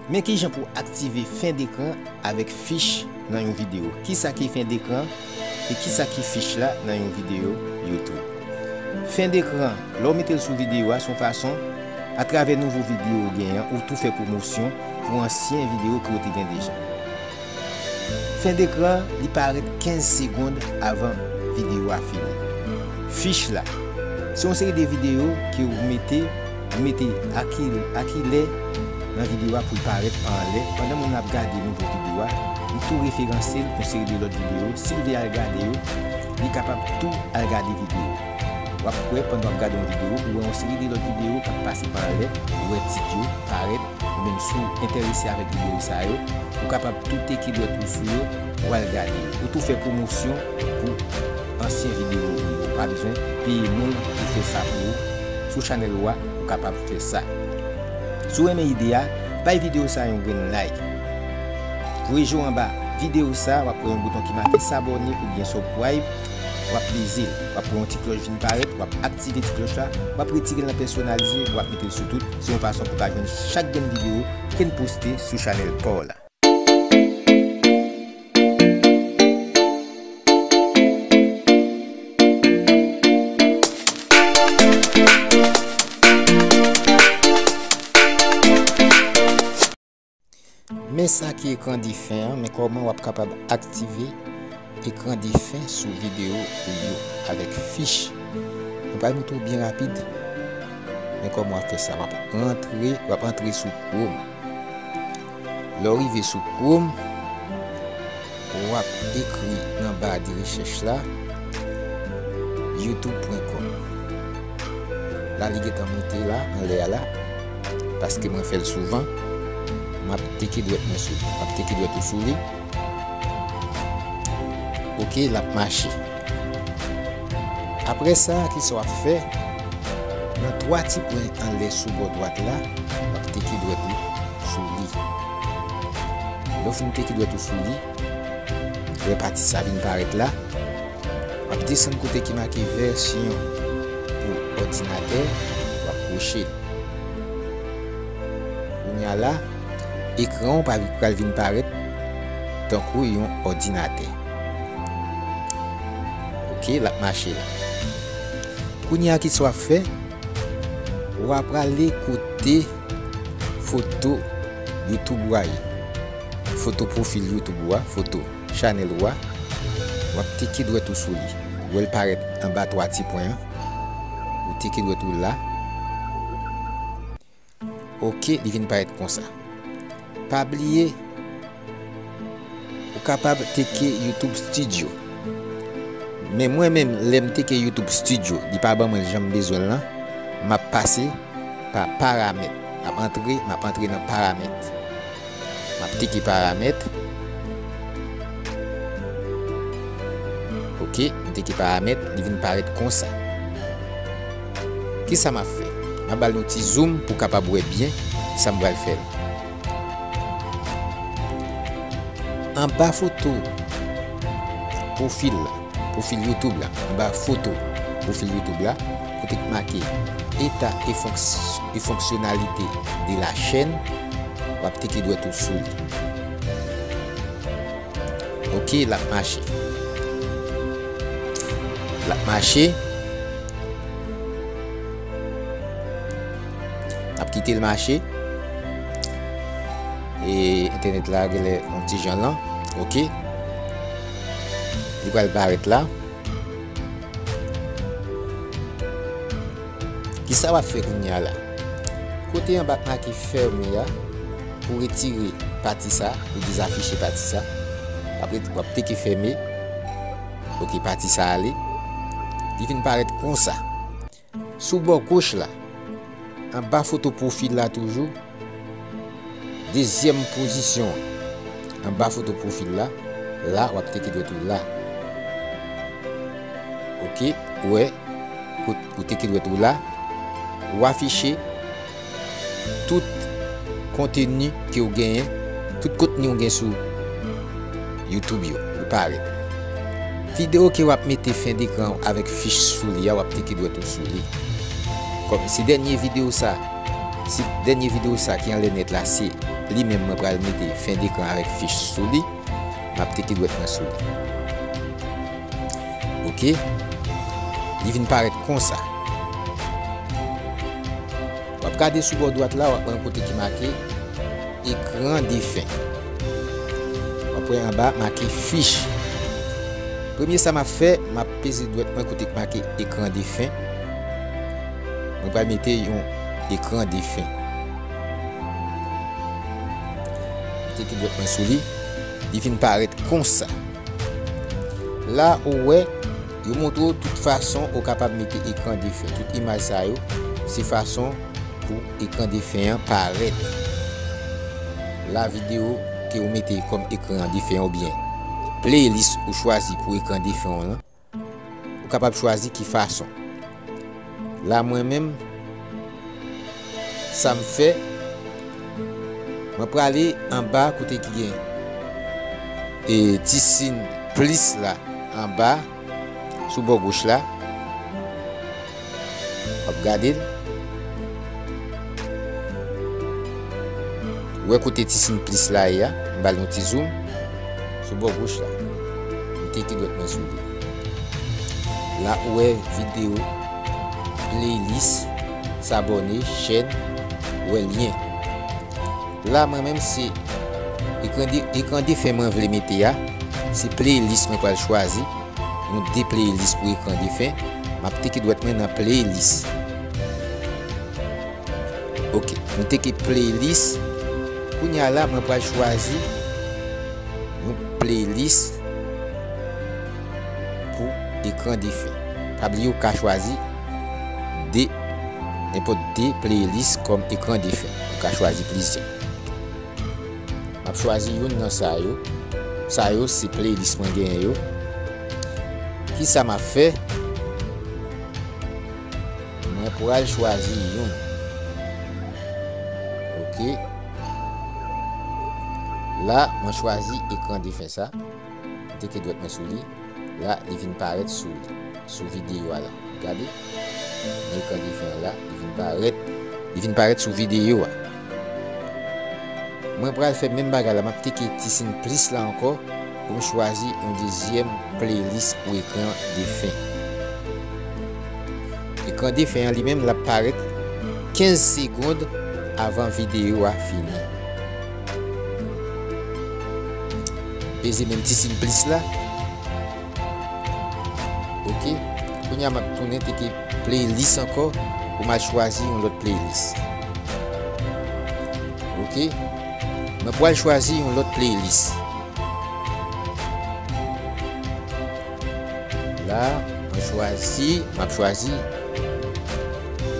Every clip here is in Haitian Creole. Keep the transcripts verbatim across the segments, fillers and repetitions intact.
Men kijan pou aktive fen dekran avèk fich nan yon videyo. Kisa ki fen dekran e kisa ki fich la nan yon videyo YouTube. Fen dekran, lè w mete l sou videyo a, se yon fason, atravè nouvo videyo ou genyen an, ou tou fè pwomosyon pou ansyen videyo ke w te gen deja. Fen dekran, li parèt kenz segonn avan videyo a fini. Fich la, se yon seri de videyo ke ou mete, ou mete a ki, a ki lè nan videyo a pou l parèt anlè. Pandan moun nan ap gade nouvo videyo a, li tou referanse l yon seri de lòt videyo. Si l vle al gade yo, li kapab tou al gade videyo. W ap wè pandan w ap gade yon videyo, ou wè yon seri de lòt videyo k ap pase pa anlè, ou wè tit yo parèt, ou menm si w enterese avèk videyo sa yo, ou kapab tou teke dwèt ou sou yo, ou al gade yo. Ou tou fè pwomosyon pou ansyen videyo ou yo. Ou pa bezwen peye moun pou fè sa pou ou. Sou chanèl ou a, ou kapab fè sa. Si w renmen ide a, bay videyo sa yon grenn like. Voye je w anba videyo sa, w ap wè yon bouton ki make s'abonner oubyen subscribe. W ap peze l. W ap wè yon ti klòch vin parèt, w ap aktive ti klòch la, w ap retire l nan pèsonalize, w ap mete l sou tout. Se yon fason pou w ka jwenn chak grenn videyo ke n poste sou chanèl pa w la. Men sa ki ekran defen an, men kòman w ap kapab aktive ekran defen sou videyo ou yo avèk fich. Mwen pral montre w byen rapid, men kòman w ap fè sa. W ap rantre, w ap antre sou Chrome. Lè w rive sou Chrome, w ap ekri nan ba de rechèch la, youtube pwen kòm. La, li gentan moute la, anlè a la, paske mwen fè l souvan. M ap teke dwèt mwen sou li. M ap teke dwèt ou sou li. Oke, l ap mache. Apre sa, kisa w ap fè? Nan twa ti pwen anlè sou bò dwat la, w ap teke dwèt ou sou li. Lè w fin teke dwèt ou sou li, wè pati sa vin parèt la. W ap desann kote ki make vèsyon pou òdinatè, w ap kwoche l. Kounye a la, ekran w pa-, pral vin parèt tankou yon òdinatè. Oke, l ap mache la. Kounye a, kisa w ap fè? W ap prale kote foto YouTube ou a ye. Foto pwofil YouTube ou a, foto chanèl ou a. W ap teke dwèt ou sou li. Ou wè l parèt anba twa ti pwen an. Ou teke dwèt ou la. Oke, li vin parèt konsa. Pa bliye, ou kapab teke YouTube Studio. Men mwen menm, lè m teke YouTube Studio, li pa ban mwen l jan m bezwen l lan, m ap pase pa paramèt. M ap antre, m ap antre nan paramèt. M ap teke paramèt. Oke, m teke paramèt, li vin parèt konsa. Kisa m ap fè? M ap ba l yon ti zoom pou w kapab wè byen sa m pral fè la. Anba foto pwofil la, pwofil YouTube la, anba foto pwofil YouTube la, kote k make état et fonks-, et fonctionnalité de la chaîne, w ap teke dwèt ou sou li. Oke, l ap mache. L ap mache. N ap kite l mache. E entènèt la genlè yon ti jan lan. Oke. Li pral parèt la. Kisa w ap fè kounye a la? Kote anba k make fème a, pou retire pati sa, pou dezafiche pati sa. Apre, w ap teke fème. Oke, pati sa ale. Li vin parèt konsa. Sou bò goch la, anba foto pwofil la toujou, dezyèm pozisyon an, anba foto pwofil la, la, w ap teke dwèt ou la. Oke, ou wè, ou, ou teke dwèt ou la, ou afiche tout konteni ke w genyen, tout kontni w gen sou YouTube yo, yo parèt. Videyo ke w ap mete fen dekran avèk fich sou li a, w ap teke dwèt ou sou li. Kòm se dènye videyo sa, se dènye videyo sa ki anlè nèt la, se li menm mwen pral mete fen dekran avèk fich sou li. M ap teke dwèt mwen sou li. Oke. Li vin parèt konsa. W ap gade sou bò dwat la, w ap wè yon kote ki make ekran defen. W ap wè anba make fich. Premye sa m ap fè, m ap peze dwèt mwen kote k make ekran defen. Mwen pral mete yon ekran defen. Mete ki dwèt mwen sou li. Li vin parèt konsa. La ou wè, yo montre w tout fason ou kapab mete ekran defen. Tout imaj sa yo, se fason pou ekran defen an parèt. La videyo ke ou mete kòm ekran defen oubyen playlist ou chwazi pou ekran defen w lan, ou kapab chwazi ki fason. La mwen menm, sa m fè, mwen prale anba kote ki gen, e, ti siy plis la anba, sou bò goch la. W ap gade l. Ou wè kote ti siy plis la ye a? M ba l yon ti zoom. Sou bò goch la. M teke dwèt mwen sou li. La ou wè videyo, playlist, s'abonner, chaîne, ou wè lyen. La mwen menm se ekran de, ekran defen mwen vle mete a. Se playlist mwen pral chwazi. Yon de playlist pou ekran defen. M ap teke dwèt mwen nan playlist. Oke, m teke playlist. Kounye a la, mwen pral chwazi yon playlist pou ekran defen. Pa bliye ou ka chwazi de, nenpòt de playlist kòm ekran defen. Ou ka chwazi plizyè. M ap chwazi youn nan sa yo. Sa yo se playlist mwen genyen yo. Kisa m ap fè? Mwen pral chwazi youn. Oke. La, mwen chwazi ekran defen sa. M teke dwèt mwen sou li. La, li vin parèt sou li, sou videyo a la. Gade. Nan ekran defen an la, li vin parèt, li vin parèt sou videyo a. Mwen pral fè menm bagay la, m ap teke ti siy plis la ankò pou m chwazi yon dezyèm playlist pou ekran defen. Ekran defen an li menm, l ap parèt kenz segonn avan videyo a fini. Peze menm ti siy plis la. Oke. Kounye a m ap tounen teke playlist ankò pou m al chwazi yon lòt playlist. Oke. Mwen pral chwazi yon lòt playlist. La, mwen chwazi, m ap chwazi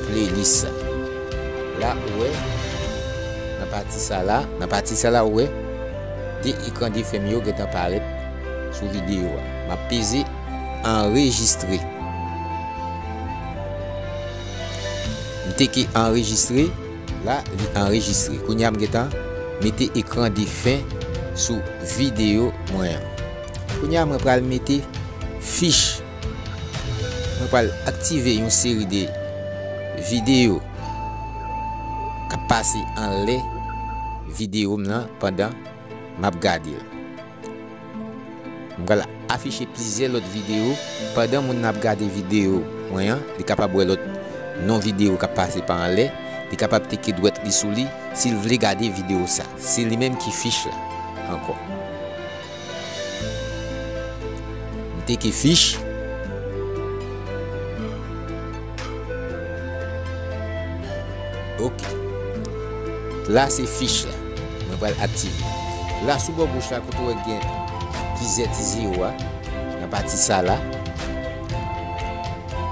playlist sa. La, ou wè, nan pati sa la, nan pati sa la, ou wè, de ekran defen m yo gentan parèt sou videyo a. M ap peze anrejistre. M teke anrejistre, la, li anrejistre. Kounye a, m gentan mete ekran defen sou videyo mwen an. Kounye a, mwen pral mete fich. Mwen pral aktive yon seri de videyo k ap pase anlè videyo m nan pandan m ap gade l. M pral afiche plizyè lòt videyo. Pandan moun nan ap gade videyo mwen an, li kapab wè lòt non videyo k ap pase pa anlè. Li kapab teke dwèt li sou li si l vle gade videyo sa. Se li menm ki fich la ankò. M teke fich. Oke. La se fich la. Mwen pral aktive. La sou bò goch la kote w wè gen plizyè ti zewo a nan pati sa la.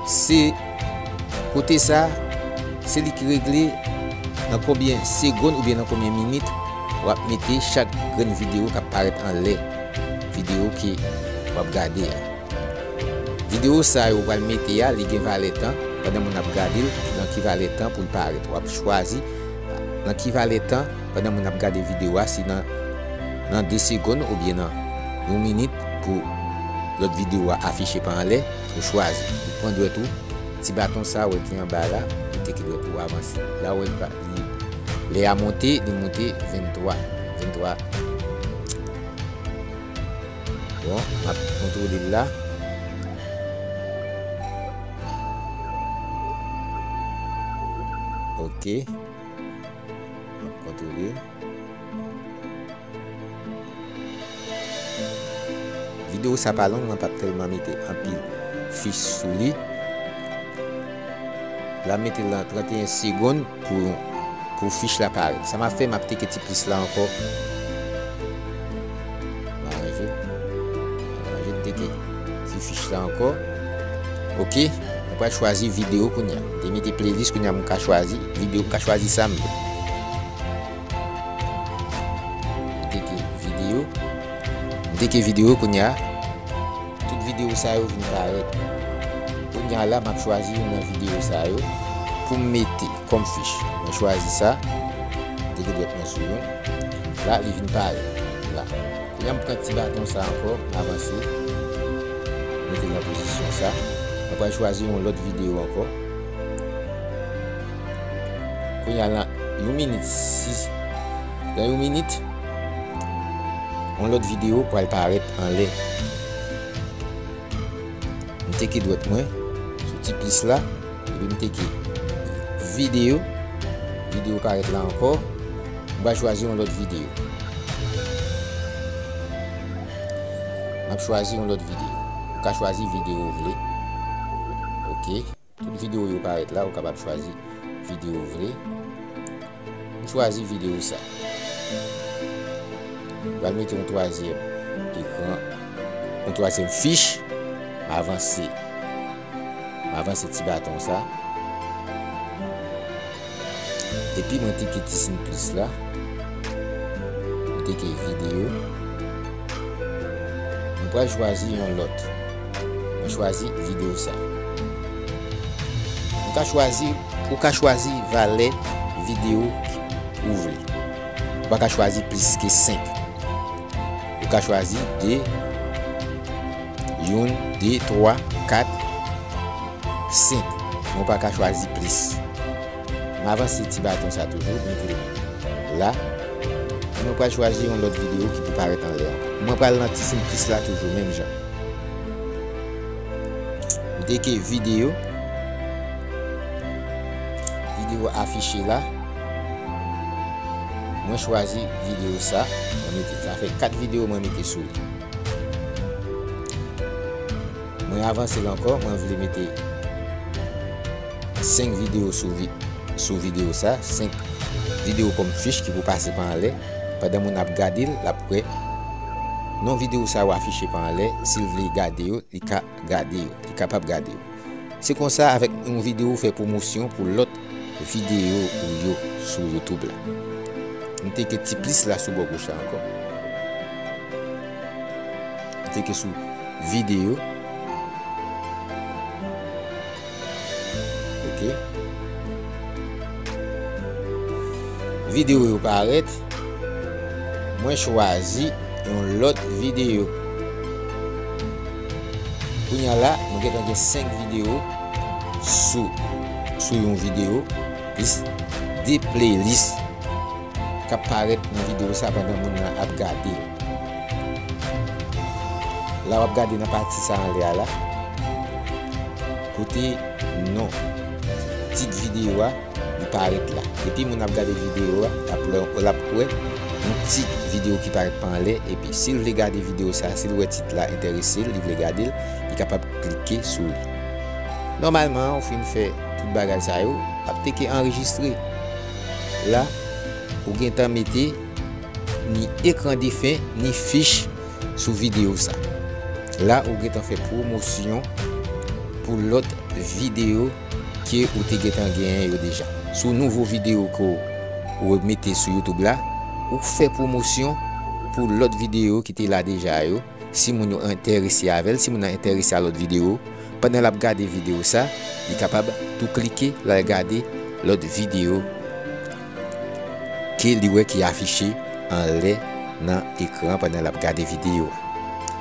Se kote sa, se li ki regle nan konbyen segonn oubyen nan konbyen minit w ap mete chak grenn videyo k ap parèt anlè videyo ke w ap gade a. Videyo sa yo w pral mete a, li gen valè tan. Pandan moun ap gade l, nan ki valè tan pou l parèt. W ap chwazi nan ki valè tan pandan moun ap gade videyo a, si nan, nan de segonn oubyen nan yon minit pou lòt videyo a afiche pa anlè, ou chwazi. Ou pran dwèt ou, ti baton sa ou wè ki anba la, ou teke dwèt ou avanse. La ou wè li pa, li, Lè a monte, li monte venntwa. Venntwa. Bon, m ap kontwole l la. Ok. M ap kontwole. Videyo sa pa long, mwen p ap tèlman mete anpil fich sou li. La, m mete l nan trannteyen segonn pou, pou fich la parèt. Sa m ap fè, m ap teke ti plis la ankò. M aranje. M aranje teke ti fich la ankò. Ok, mwen pral chwazi videyo kounye a. M te mete playlist, kounye a m ka chwazi videyo, m ka chwazi sa m vle. M teke videyo. M teke videyo kounye a. Tout videyo sa yo vin parèt. Kounye a la, m ap chwazi youn nan videyo sa yo pou m mete kòm fich. Mwen chwazi sa. M teke dwèt mwen sou youn. La, li vin parèt. La. Kounye a, m pran ti baton sa ankò, m avanse. Mete l nan pozisyon sa. Mwen pral chwazi yon lòt videyo ankò. Kounye a, nan yon minit, si, nan yon minit, yon lòt videyo pral parèt anlè. M teke dwèt mwen sou ti plis la, epi m teke videyo. Videyo parèt la ankò. M va chwazi yon lòt videyo. M ap chwazi yon lòt videyo. Ou ka chwazi videyo ou vle. Ok. Tout videyo yo parèt la, ou kapab chwazi videyo ou vle. M chwazi videyo sa. M pral mete yon twazyèm ekran, yon twazyèm fich. M avanse. M avanse ti baton sa. Epi mwen teke ti siy plis la. Mwen teke videyo. Mwen pral chwazi yon lòt. Mwen chwazi videyo sa. Ou ka chwazi, ou ka chwazi valè videyo ou vle. Ou pa ka chwazi plis ke senk. Ou ka chwazi de, youn, de, twa, kat, senk. Men w pa ka chwazi plis. M avanse ti baton sa toujou, m mete l la. Mwen pral chwazi yon lòt videyo ki pou parèt anlè ankò. Mwen pral nan ti siy plis la toujou, menm jan. M teke videyo. Videyo afiche la. Mwen chwazi videyo sa. Mwen mete, sa fè kat videyo mwen mete sou li. Mwen avanse l ankò, mwen vle mete senk videyo sou vi-, sou videyo sa, senk videyo kòm fich ki pou pase pa anlè. Pandan moun ap gade l, l ap wè non videyo sa yo afiche pa anlè. Si l vle gade yo, li ka gade yo, li kapab gade yo. Se konsa, avèk yon videyo, ou fè pwomosyon pou lòt videyo ou yo sou YouTube la. M teke ti plis la sou bò goch la ankò. M teke sou videyo. Ok. Videyo yo parèt. Mwen chwazi yon lòt videyo. Kounye a la, nou gentan gen senk videyo sou, sou yon videyo, plis de playlist k ap parèt nan videyo sa pandan moun nan ap gade l. La w ap gade nan pati sa anlè a la, kote non tit videyo a, li parèt la. Depi moun ap gade videyo a, l ap wè, l ap wè yon tit videyo ki parèt pa anlè, epi si l vle gade videyo sa, si l wè tit la enterese l, li vle gade l, li kapab klike sou li. Nòmalman, ou fin fè tout bagay sa yo, ap teke anrejistre. La, ou gentan mete ni ekran defen, ni fich sou videyo sa. La, ou gentan fè pwomosyon pou lòt videyo ke ou te gentan genyen yo deja. Sou nouvo videyo ke w, ou mete sou YouTube la, ou fè pwomosyon pou lòt videyo ki te la deja yo. Si moun yo enterese avè l, si moun nan enterese a lòt videyo, pandan l ap gade videyo sa, li kapab tou klike l al gade lòt videyo ke li wè ki afiche anlè nan ekran pandan l ap gade videyo a.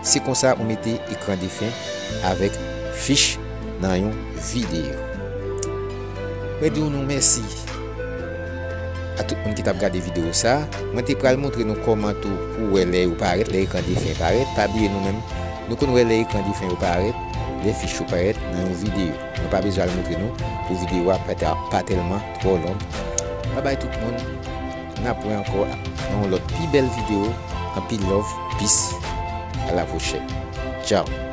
Se konsa ou mete ekran defen avèk fich nan yon videyo. Mwen di w nou mèsi. a tout moun ki t ap gade videyo sa. Mwen te pral montre nou kòman tou pou wè lè yo parèt, lè ekran defen parèt. Pa bliye nou menm, nou konn wè lè ekran defen yo parèt, lè fich yo parèt nan yon videyo. Mwen pa bezwen al montre nou pou videyo a pa, ta- pa tèlman twò long. Babay tout moun, n ap wè ankò nan yon lòt pi bèl videyo. Anpil love, peace, a la pwochèn. Tchao.